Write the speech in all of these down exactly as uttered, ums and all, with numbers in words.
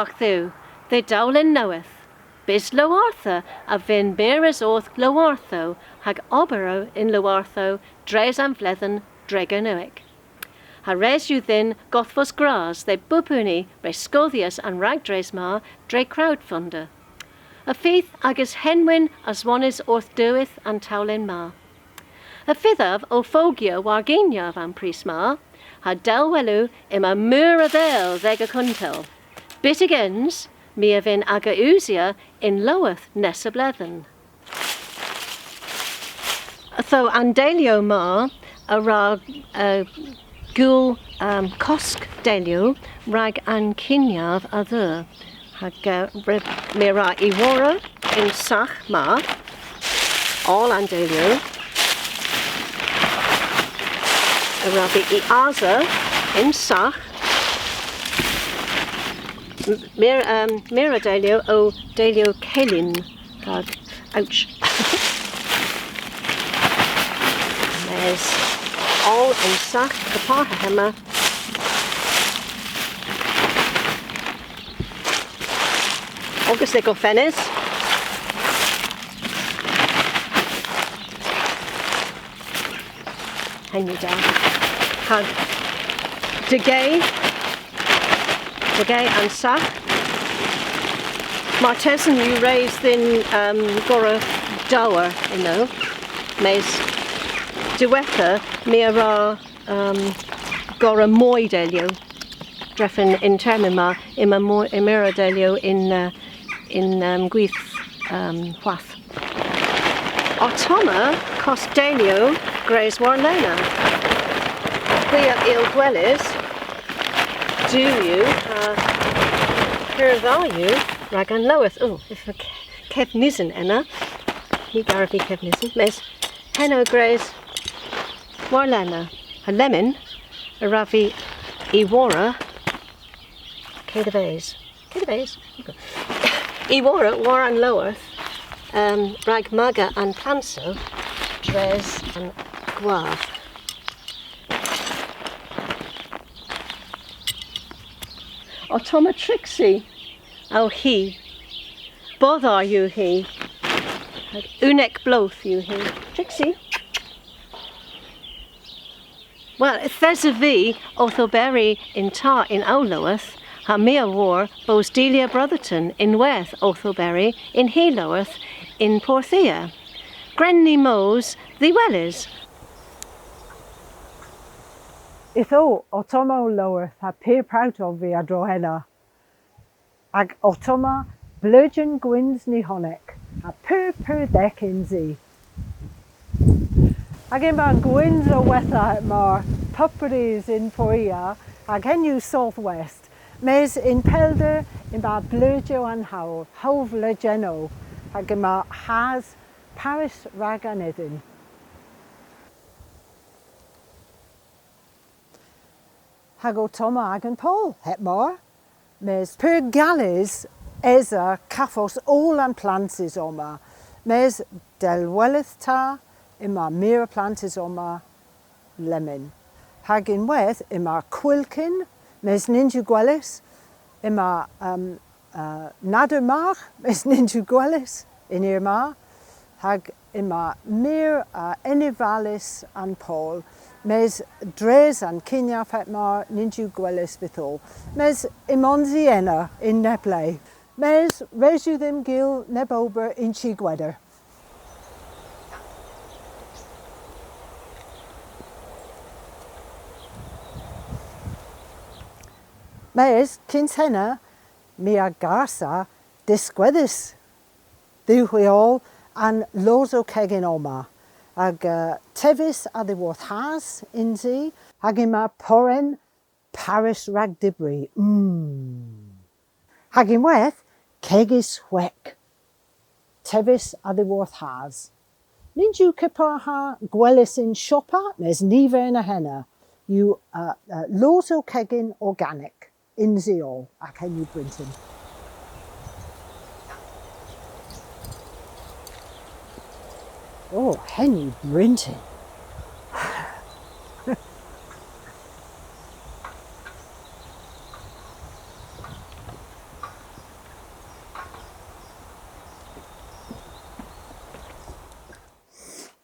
Dhew, dhe dowlen nowydh. Bys Lowartha a vynn mires orth Lowarthow hag oberow yn Lowarthow dres an vledhen dre Gernewek. Ha res yw dhyn godhvos gras dhe bub huni re skoodhyas an ragdres ma dre crowdfunder. Y fydh agas henwyn aswonnys orth diwedh an towlen ma. Y fydhav ow fogya war-genav an prys ma, ha dell welowgh yma meur a dhel dh'y kuntel. Byttegyns, my a vynn aga usya yn lowarth nessa bledhen. Ytho an deliow ma a wra, eh, gul, ehm, kosk deliow rag an kynyav a dheu. Hag, eh, re-, my a wra y worra yn sagh ma. Oll an deliow. A wra vy y asa yn sagh. M-, meur, ehm, meur a deliow o deliow kelyn. Hag, ouch. Mes oll yn sagh kepar ha hemma. Ogas dhe gorfennys. Henn yw da. Hag degea, degea an sagh. Martesen yw res dhyn, um, gorra dowr ynno. Mes diwettha my a wra, um, gorra moy deliow. Drefen y'n termyn ma, yma moy, yma meur a deliow yn, uh, yn, um, gwith, um, hwath. Ottomma kosk deliow gwrys warlena. Hwi a yll gweles diw yw, uh, pur dha yw rag an lowarth. O, yma ke-, kevnisen ena. Ny garav vy kevnisen. Mes henna gwrys warlena. Ha lemmyn a wrav vy y worra. Ke dhe-ves. Ke dhe-ves. Y worra war an lowarth, um, rag maga an plansow dres an gwav. Ottomma Trixie. O, hi. Bodhar yw hi. Unnek bloodh yw hi. Trixie. Wel, yth esov vy owth oberi yn ta yn ow lowarth, ha my a wor bos Delia Brotherton ynwedh owth oberi yn hy lowarth yn Porthia. Gwren ni mos dhe weles. Ytho, ottomma ow lowarth ha pur prout ov vy a-dro henna. Hag ottomma bleujen gwyns Nihonek, ha pur pur dhek yns i. Hag yma gwyns a-wetha mar pub prys yn Porthia, hag henn yw South West, mes yn pellder yma bleujyow an howl, howlvleujennow, hag yma has parys rag an ydhyn. Hag ottomma agan poll, heb mar. Mes pur gales esa kavos oll an plantys omma. Mes dell welydh ta, yma meur a plantys omma lemmyn. Hag ynwedh yma kwilkyn, mes nyns yw gwelys, yma, um, uh, nader margh, mes nyns yw gwelys y'n eur ma, hag yma meur a enyvales a'n poll, mes dres an kynyav heb mar nyns yw gwelys vytholl. Mes ymons i ena yn neb le. Mes res yw dhymm gul neb ober yn chi gweder. Mes kyns henna, my a garsa diskwedhes dhywgh hwi oll an losow kegin omma, hag, eh, tevys a-dhyworth has yns i, hag yma porenn parys rag dybri. Mm. Hag ynwedh, kegys hweg. Tevys a-dhyworth has. Nyns yw kepar ha gwelys yn shoppa, mes ny vern a henna. Yw, uh, uh, losow kegin organik, yns i oll, ha henn yw bryntin. O, henn yw bryntin.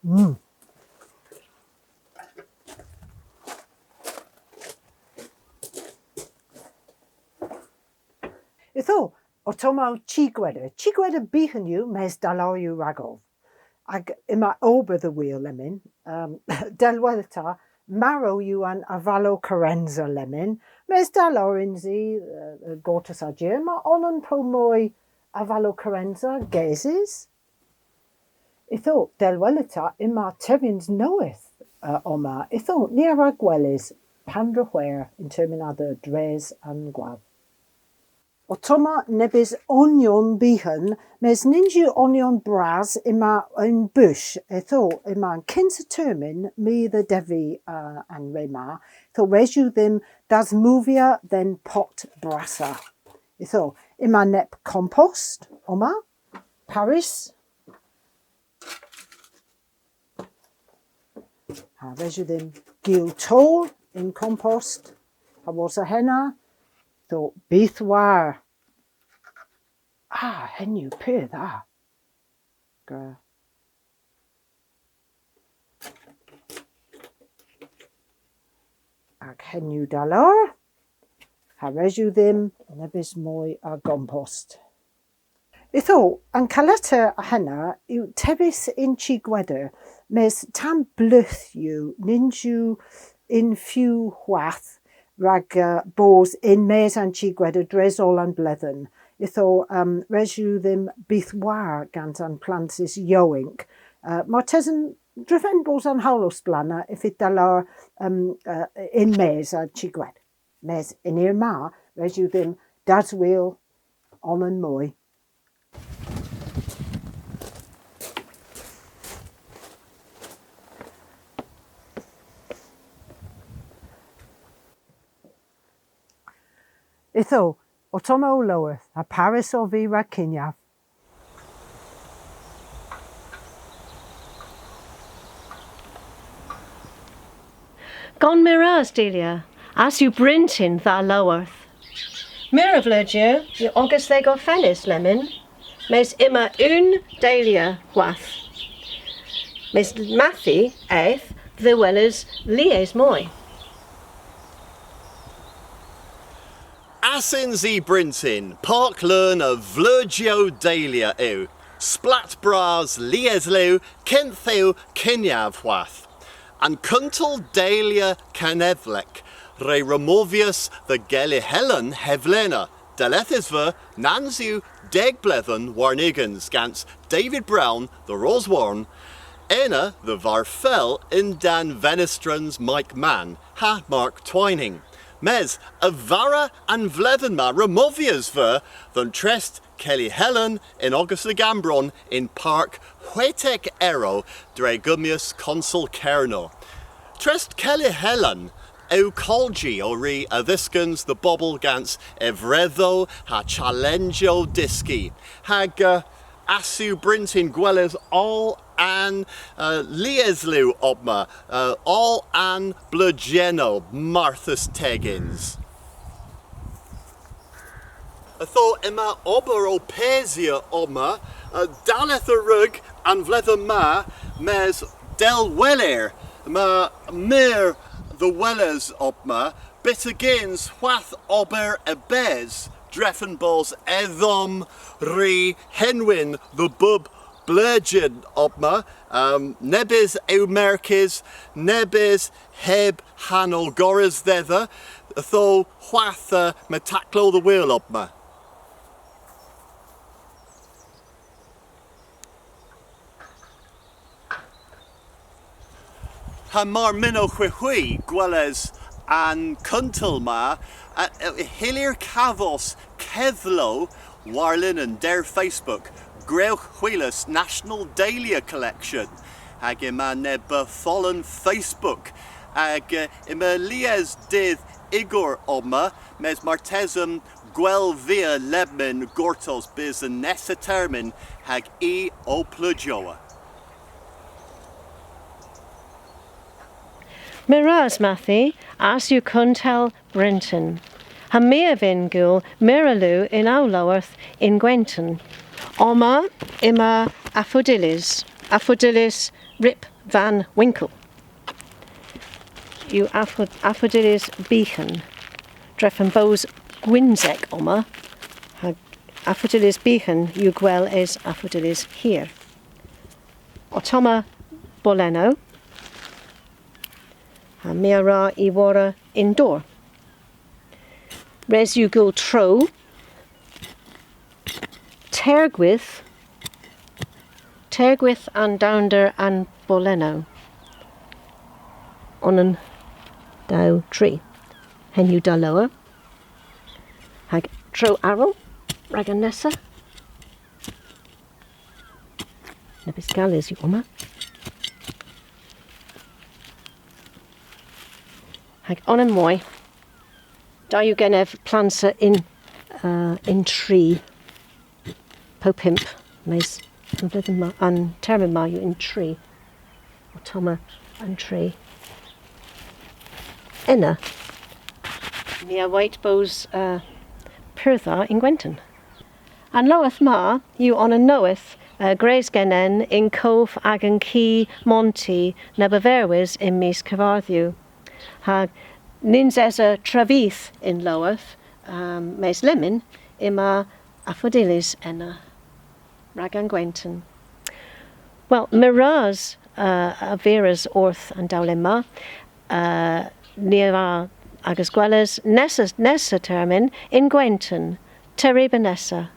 Mm. Ytho, ottomma chi gweder. Chi gweder byghan yw, mes da lowr yw ragov. Hag yma ober dhe wul lemmyn, um, dell welydh ta, marow yw an avalow kerensa lemmyn, mes da lowr yns i, uh, uh, gortos a-ji, yma onan po moy avalow kerensa gesys. Ytho, dell welydh ta, yma tevyans nowydh, uh, omma. Ytho, ni a wra gweles pandr'a hwer yn termyn a dheu dres an gwav. Ottomma nebes onyon byghan, mes nyns yw onyon bras yma yn bush. Ytho, yma an kynsa termyn my dhe devi, uh, an re ma. Ytho, res yw dhymm dasmovya dhe'n pot brassa. Ytho, yma neb kompost omma. Parys. Ha res yw dhymm gul toll yn kompost. Ha wosa henna, ytho bydh war. Ah, henn yw pur dha. Gra. Hag henn yw da lowr. Ha res yw dhymm nebes moy a gompost. Ytho, an kaletter a henna yw tevys yn chi gweder, mes tamm bleuth yw, nyns yw yn few hwath rag, uh, bos yn-mes a'n chi gweder dres oll an vledhen. Ytho, um, res yw dhymm bydh war gans an plansow yowynk. Uh, martesen drefen bos an howl ow splanna y fydh da lowr, um, uh, yn-mes a'n chi gweder. Mes y'n eur ma, res yw dhymm daswul onan moy. Ytho, ottomma ow lowarth, ha parys ov vy rag kynyav. Gonn meur ras, Delia. Ass yw bryntin dha lowarth. Meur a vleujyow yw ogas dhe gorfennys lemmyn, mes yma unn dahlia hwath. Mes Matthi eth dhe weles lies moy. Ass yns i bryntin, park leun a vleujyow dahlia yw. Splat bras liesliw, kynth yw kynyav hwath. An kuntel dahlia kenedhlek re removyas dhe Gellyhelen hevlena. Dallethys veu, nans yw deg bledhen warn ugens, gans David Brown dhe Roswarne, ena dhe Varfell yn-dann venystrans Mike Mann ha Mark Twining. Mes a-varr an vledhen ma removyas veu dhe'n trest Kelly Helen yn ogas dhe Gambron yn park hwetek erow dre gummyas Konsel Kernow. Trest Kelly Helen yw kolji ow ri a dhyskans dhe bobel gans evredhow ha chalenjow dyski. Hag, uh, ass yw bryntin gweles oll an, uh, liesliw omma, uh, oll an bleujennow marthys teg yns. Ytho yma ober ow pesya omma, uh, dalleth a wrug an vledhen ma, mes dell welir, yma meur dhe weles omma, byttegyns hwath ober a-bes, drefen bos edhom ri henwyn dhe bub bleujen omma, um, nebes yw merkys, nebes heb hanow gorrys dhedha, ytho hwath, uh, yma taklow dhe wul omma. Ha mar mynnowgh hwi, hwi gweles an kuntel ma, a, a, y hyllir kavos kedhlow warlinen der Facebook, gwrewgh hwilas National Dahlia Collection, hag yma neb, uh, folen Facebook, hag, uh, yma lies dydh igor omma, mes martesen gwell via lemmyn gortos bys y'n nessa termyn hag i ow pleujyowa. Meur ras, Matthi, ass yw kuntel bryntin. Ha my a vynn gul meur a liw yn ow lowarth yn gwenton. Omma yma affodilys, affodilys ryb Van Winkle yw affo-, affodilys byghan. Drefen bos gwynsek omma, ha affodilys byghan yw gwell es affodilys hir. Ottomma bolennow, ha my a wra y worra y'n dor. Res yw gul tro, tergwydh, tergwydh an downder an bolennow. Onan, dew, tri. Henn yw da lowr. Hag tro arall, rag an nessa. Nebes gales yw omma. Hag onan moy. Da yw genev plansa yn, uh, yn tri po pymp, mes an vledhen ma, an termyn ma yw yn tri. Ottomma an tri. Ena. My a wayt bos, uh, pur dha yn gwenton. An lowarth ma yw onan nowydh, uh, gwrys genen yn kov agan ki Monty neb a verwis yn mis Kevardhu. Ha nyns esa travyth y'n lowarth, um, mes lemmyn yma affodilys ena rag an gwenton. Wel, meur ras, uh, a viras orth an dowlen ma. Uh, ni a wra agas gweles nessa, nessa termyn yn gwenton. Terebo nessa.